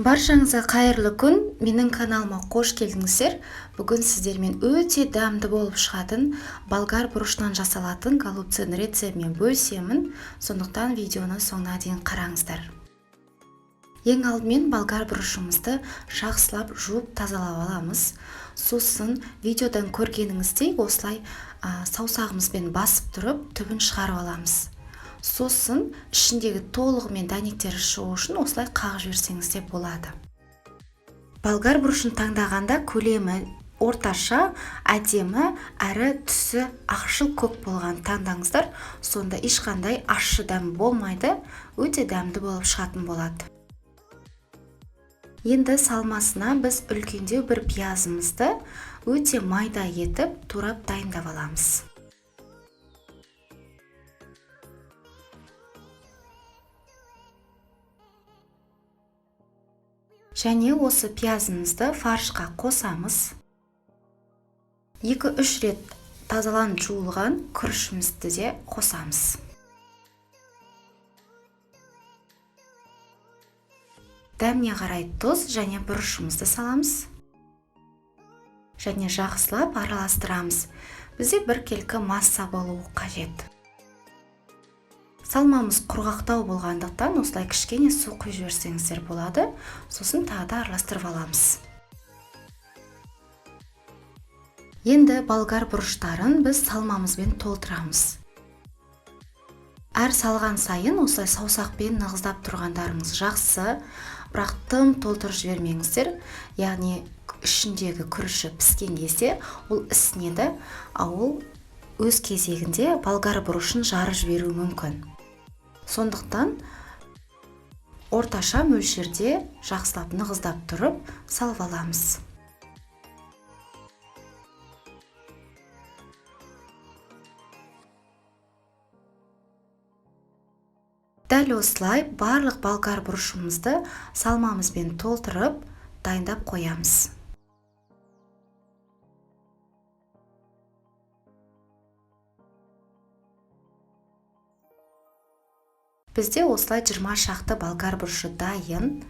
Баршаңызға қайырлы күн, менің каналыма қош келдіңіздер. Бүгін сіздермен өте дәмді болып шығатын болгар бұрышынан жасалатын голубцының рецептімен бөлісемін. Сондықтан видеоны соңына дейін қараңыздар. Ең алдымен болгар бұрышымызды жақсылап жуып тазалап аламыз. Сосын видеодан көргеніңіздей осылай саусағымызбен басып тұрып түбін шығарып аламыз. Сосын ішіндегі толығымен дәнектері шығу үшін осылай қағып жіберсеңіз де болады. Болгар бұрышын таңдағанда көлемі орташа, әдемі, әрі түсі ақшыл көк болған таңдаңыздар. Сонда ешқандай ащы дәм болмайды, өте дәмді болып шығатын болады. Енді салмасына біз үлкендеу бір пиязымызды өте майда етіп турап дайындап аламыз. Және осы пиязымызды фаршқа қосамыз. 2-3 рет тазаланып жуылған күрішімізді де қосамыз. Дәміне қарай тұз және бұрышымызды саламыз. Және жақсылап араластырамыз. Бізде біркелкі масса болуы қажет. Салмамыз құрғақтау болғандықтан осылай кішкене су құйып жіберсеңіздер болады. Сосын тағы да араластырып аламыз. Енді болгар бұрыштарын біз салмамызбен толтырамыз. Әр салған сайын осылай саусақпен нығыздап тұрғандарыңыз жақсы, бірақ тым толтырып жібермеңіздер. Яғни ішіндегі күріші піскен кезде ол ісінеді, ал ол өз кезегінде болгар бұрышын жарып жіберуі мүмкін. Сондықтан орташа мөлшерде жақсылап нығыздап тұрып салып аламыз. Дәл осылай барлық болгар бұрышымызды салмамызбен толтырып дайындап қоямыз. Бізде осылай 20 шақты болгар бұрышы дайын.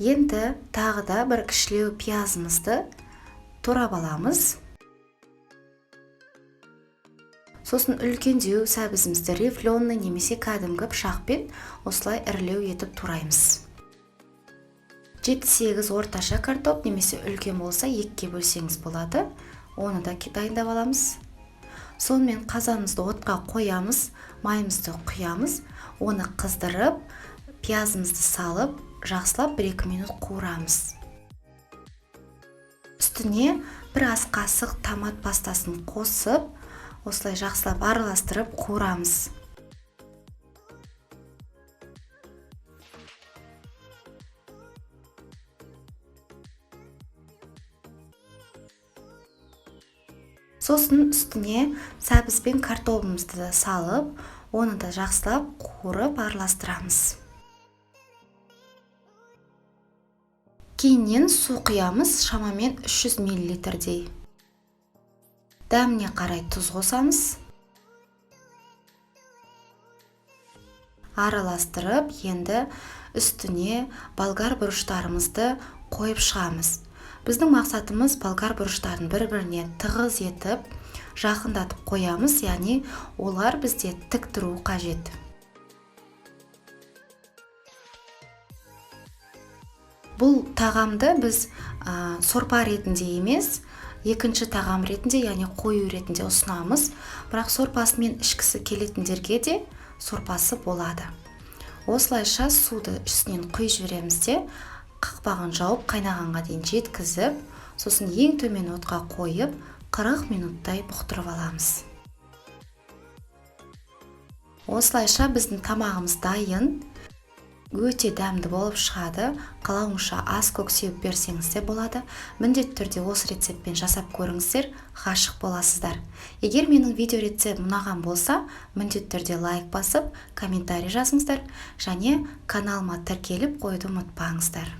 Енді тағы да бір кішілеу пиязымызды турап аламыз. Сосын үлкендеу сәбізімізді рифленый немесе кәдімгі пышақпен осылай ірілеу етіп тураймыз. 7-8 орташа картоп немесе үлкен болса 2-ге бөлсеңіз болады. Оны да дайындап аламыз. Сонымен қазанымызды отқа қоямыз, майымызды құямыз, оны қыздырып, пиязымызды салып, жақсылап 1-2 минут қуырамыз. Үстіне бір ас қасық томат пастасын қосып, осылай жақсылап араластырып қуырамыз. Сосын үстіне сәбіз бен картобымызды да салып, оны да жақсылап қуырып араластырамыз. Кейіннен су құямыз, шамамен 300 миллилитрдей. Дәміне қарай тұз қосамыз. Араластырып, енді үстіне болгар бұрыштарымызды қойып шығамыз. Біздің мақсатымыз болгар бұрыштарын бір-біріне тығыз етіп, жақындатып қоямыз, яғни олар бізде тік тұруы қажет. Бұл тағамды біз сорпа ретінде емес, екінші тағам ретінде, яғни қою ретінде ұсынамыз. Бірақ сорпасымен ішкісі келетіндерге де сорпасы болады. Осылайша суды үстінен құйып жібереміз де, қақпағын жауып қайнағанға дейін жеткізіп, сосын ең төмен отқа қойып 40 минуттай бұқтырып аламыз. Осылайша біздің тамағымыз дайын. Өте дәмді болып шығады. Қалауыңызша ас көк сеуіп берсеңіз де болады. Міндетті түрде осы рецептпен жасап көріңіздер, ғашық боласыздар. Егер менің видео рецептім ұнаған болса, міндетті түрде лайк басып, комментарий жазыңыздар және каналыма тіркеліп қоюды ұмытпаңыздар.